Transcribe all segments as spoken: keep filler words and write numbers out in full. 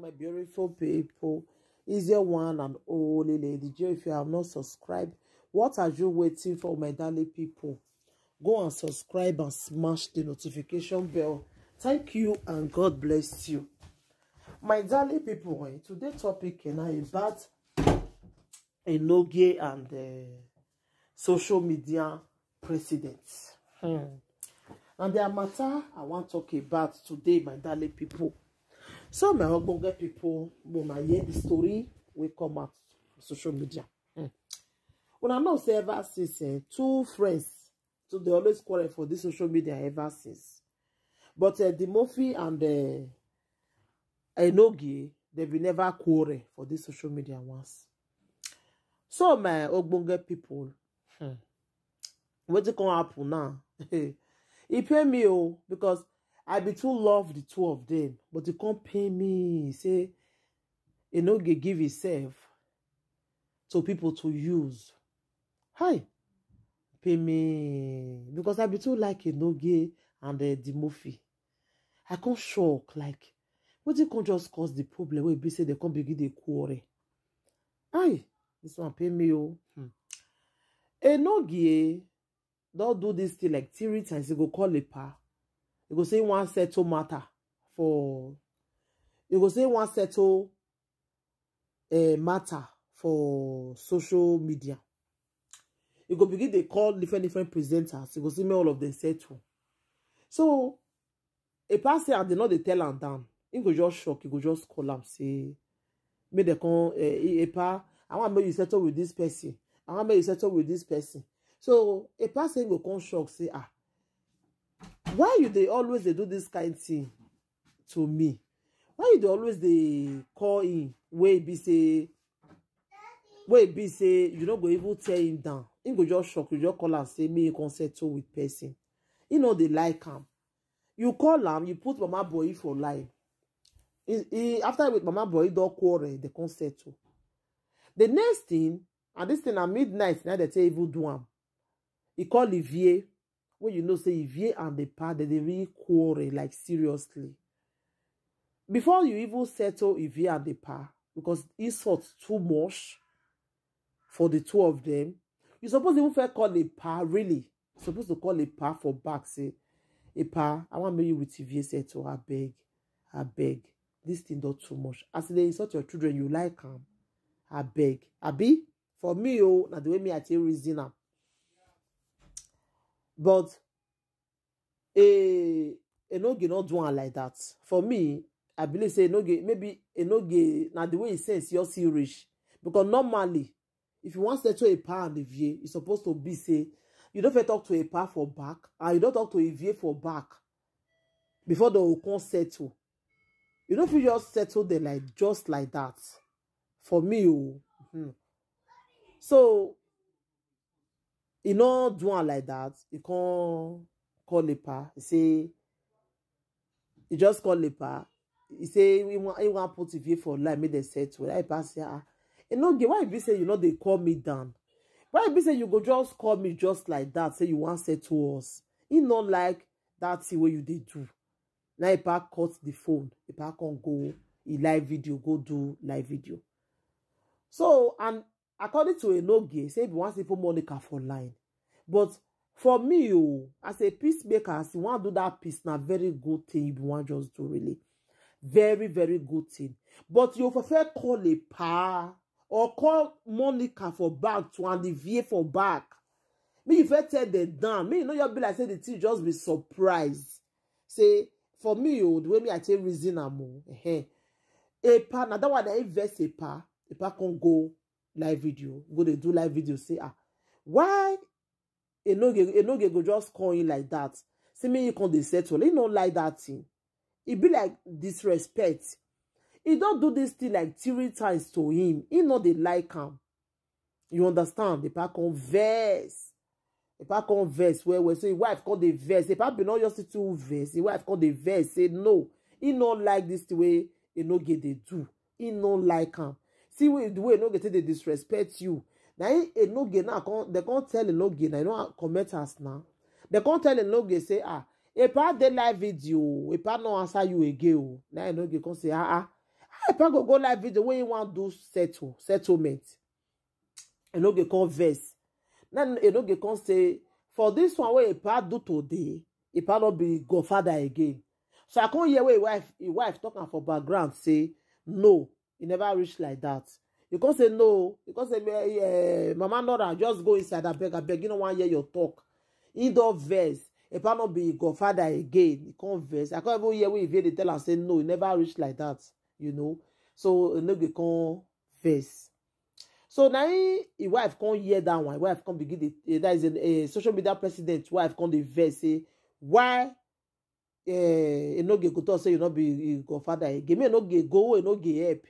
My beautiful people, is your one and only Lady J. If you have not subscribed, what are you waiting for, my darling people? Go and subscribe and smash the notification bell. Thank you and God bless you. My darling people, eh, today topic, eh, na about Enogie and, eh, social media president. Hmm. And their matter I wan talk about today, my darling people. So my ogbonge people, una hear the story wey come out for social media. Hmm. Una know say ever since, eh, two friends, so they always quarrel for this social media ever since. But, eh, Dimofi and, eh, Enogie, they be never quarrel for this social media once. So my ogbonge people, hmm, wetin come happen now? E pain me o, because I be too love the two of them, but e come pain me say Enogie give himself to people to use. Hi, pain me, because I be too like Enogie and, eh, Dimofi. I come shock, like, wetin come just cause the problem wey be say they come begin dey quarrel. Hi, this one pain me o. Hmm. Enogie don do this thing like three times. He go call Epa. He go say he wan settle matter for, he go say he wan settle, eh, matter for social media. He go begin dey call different, different presenters. He go say make all of them settle. So Epa say, I dey not dey tell am down. He go just shock. He go just call am say, make dem come, eh, Epa, I want make you settle with this person. I want make you settle with this person. So Epa say he go come shock, say, ah, why you dey always dey do this kind thing to me? Why you dey always dey call him wey be say, wey be say you no go even tell him down? He go just shock. You just call am say make he come settle with person. He no dey like am. You call am, you put Mama Boy for line. He, he, after with Mama Boy, he don quarrel, they come settle. The next thing, and this thing na midnight, now they say even do am. He call Ivie, when you know say Ivie and Epa, they dey really quarrel, like, seriously. Before you even settle Ivie and Epa, because insult too much for the two of them, you suppose even first call Epa, really. You suppose to call Epa for back, say, Epa, I want make you with Ivie settle, I beg, I beg. This thing don too much. As they insult your children, you like am, I beg. Abi, for me, oh, na the way me I take reason am. But, eh, Enogie not do am like that. For me, I believe say Enogie, maybe Enogie, na the way he sense, you see rich. Because normally, if you want settle Epa and Ivie, it's supposed to be say, you don't fit talk to Epa for back, and you don't talk to Ivie for back before they will come settle. You don't feel just settle there like, just like that. For me, oh. Hmm. So, he no do am like that. He come call Epa. He say, he just call Epa. He say he wan, he wan put Ivie for line, make dem settle. That Epa say, ah, Enogie, why be say you no dey call me down? Why be say you go just call me just like that, say you wan settle us? He no like that thing wey you dey do. Now Epa cut the phone. Epa come go, he live video, go do live video. So, and according to Enogie, say he wan still put Monica for line. But for me, oh, as a peacemaker, as you wan do that peace, na very good thing you wan just do, really. Very, very good thing. But you for fair call Epa or call Monica for back to and Ivie for back. Me, you fair tell them down. Me, you know, you be like say the thing just be surprised. Say, for me, oh, the way me I take reason am, oh, eh, Epa, na that one that invest Epa. Epa come go live video, go dey do live video, say, ah, why Enogie, Enogie go just call him like that? See me, he come dey settle. He no like that thing. He be like disrespect. He don't do this thing like three times to him. He no dey like am. You understand? Epa come vex. Epa come vex well, well. So his wife come dey vex. Epa be not just too vex. His wife come dey vex. Say no. He no like this the way Enogie dey do. He no like am. See way, the way Enogie take dey disrespect you. Now he Enogie now come, they come tell Enogie now. You know, commenters now. They come tell Enogie say, ah, Epa dey live video. Epa no answer you again. Oh. Now Enogie come say, ah, ah. Epa go go live video wey he wan do settle settlement. Enoge come vex. Now Enoge come say, for this one wey Epa do today, Epa no be godfather again. So I come hear wey him wife him wife talk am for background say no, e never reach like that. You come say no, you come say, eh, eh, Mama Nora, just go inside, abeg, abeg, you no wan hear your talk. He don vex. Epa no be godfather again. He come vex. I come even hear wey Ivie dey tell am say no, e never reach like that. You know, so Enoge come vex. So now he, his wife come hear that one. His wife come begin the eh, that is a, a social media president. Wife come dey vex say why eh, Enoge go talk say you no be his godfather again. Make Enoge go, Enoge help.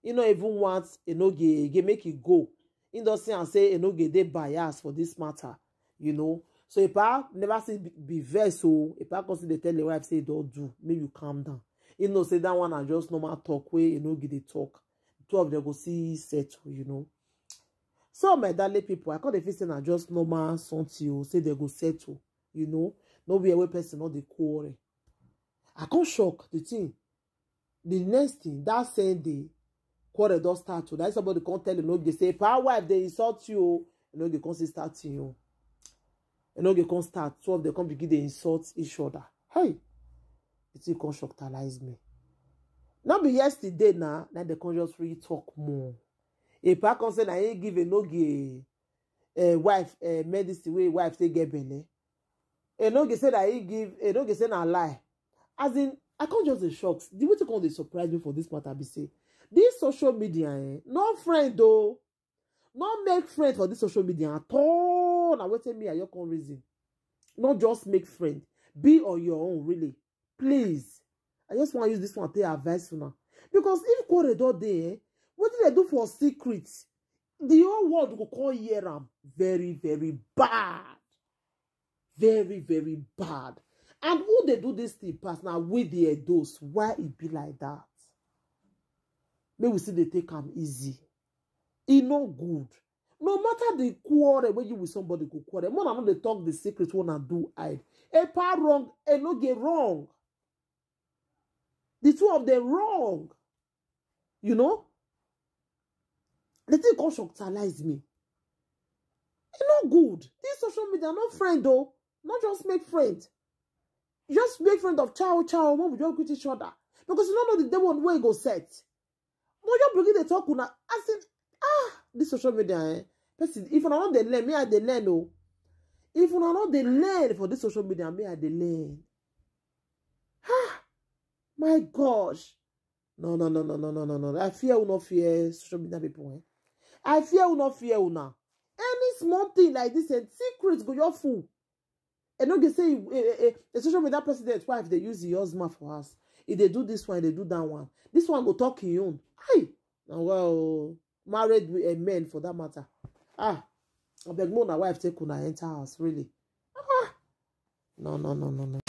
He no even want Enoge again, make he go. He don see am say Enoge dey bias for this matter, you know. So Epa never see be- be vex, so Epa come still dey tell him wife say, don't do, make you calm down. He know say that one na just normal talk wey Enoge dey talk. Two of them go see settle, you know. So my darling people, I come dey feel say na just normal something o, say they go settle, you know. No be where person no dey quarrel. I come shock the thing. The next thing, that same day, quarrel don start o. That somebody come tell Enoge say, "Pa wife dey insult you o." Enoge come still start thing o. Enoge come start. Two of them come begin dey insult each other. Hey, the thing come shockalize me. No be yesterday na, na they come just really talk more. Epa come say na he give Enoge eh, wife eh, medicine wey wife take get belle. Enoge say that he give Enoge say na lie. As in, I come just dey shock. The way to come dey surprise me for this matter be say this social media eh, no friend o, no make friend for this social media at all. Na wetin me and you come reason. No just make friend. Be on your own, really. Please, I just wan use this one take advice una, because if quarrel don dey eh, wetin dem do for secret, the whole world go come hear am very very bad, very very bad. And who dey do this thing pass na we the Edos. Why e be like that? Make we still dey take am easy. E no good. No matter the quarrel wey you with somebody go quarrel, make una no dey talk the secret wey una do hide. Epa wrong, Enoge wrong. The two of them wrong. You know? The thing come shockalize me. E no good. This social media no friend o. No just make friend. Just make friend of chow chow when we just greet each other. Because you no know the day one wey e go set. But you begin dey talk una as in, ah, this social media eh. Person, if una no dey learn, me I dey learn o. If una no dey learn for this social media, me I dey learn. Ah, my gosh. No, no, no, no, no, no, no, no. I fear una fear social media people eh. I fear una fear una. Any small thing like this eh, secret go your fool. Enoge say eh, eh, eh, the social media president wife dey use the husband for house. E dey do this one, e dey do that one. This one go talk him own. Hi, na well married eh, men for that matter. Ah, abeg, make una wife take una enter house, really. Ah, no, no, no, no, no.